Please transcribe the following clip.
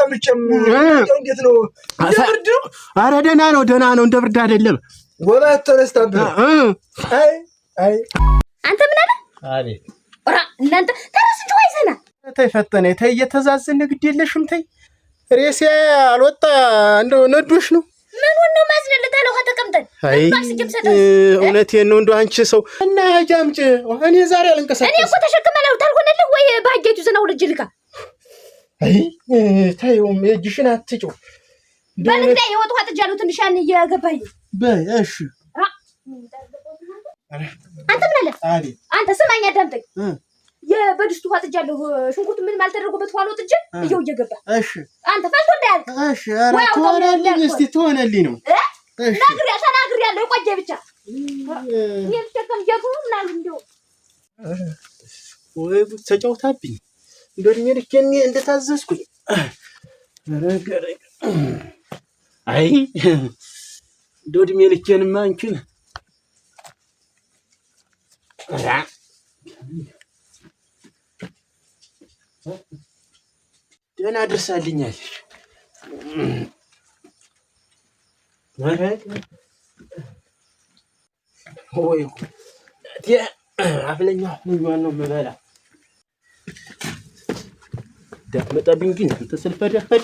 መቼም እንዴት ነው? እንደ ብርድ ነው? ኧረ ደህና ነው፣ ደህና ነው። እንደ ብርድ አይደለም። ወባት ተነስታብህ። አይ አይ፣ አንተ ምን አለ? አቤት። ኧረ እናንተ ተረስ እንጂ ወይ ዘና። ተይ ፈጠነ፣ ተይ እየተዛዘነ ግድ የለሽም ተይ። ሬሴ አልወጣ እንደው ነዶሽ ነው። ምኑን ነው ማዝነልህ? ታለ ውሃ ተቀምጠን አይ እውነቴን ነው። እንደው አንቺ ሰው እና ሂጂ አምጪ። እኔ ዛሬ አልንቀሳቀስም። እኔ እኮ ተሸክመህ ታልሆነልህ ወይ በአህያይቱ ዘና ውለጅ ልካ። አይ ተይውም፣ የእጅሽን አትጪው። በንግዳ የወጥ ውሃ ጥጃለሁ። ትንሽ ያን እየገባኝ በይ እሺ። አንተ ምን አለ? አንተ ስማኝ፣ አዳምጠኝ። የበድስቱ ውሃ ጥጃለሁ። ሽንኩርት ምንም አልተደረገበት ውሃ ነው ጥጄ እየው እየገባ። እሺ አንተ ፈልቶ እንዳያልቅ። እሺ። ኧረ ትሆነልኝ፣ እስኪ ትሆነልኝ ነው። እሺ ተናግሬያለሁ። የቆየ ብቻ እኔ ልሸከም እያልኩ ነው ምናምን እንደው ወይ ተጫውታብኝ። እንደው እድሜ ልኬን እንደታዘዝኩኝ። አይ እንደው እድሜ ልኬንማ አንቺን ደህና አድርሳልኛለች። ወይ አፍለኛ ምግቧን ነው የምበላ። እንዳትመጣብኝ ግን አንተ ስልፈደፈድ።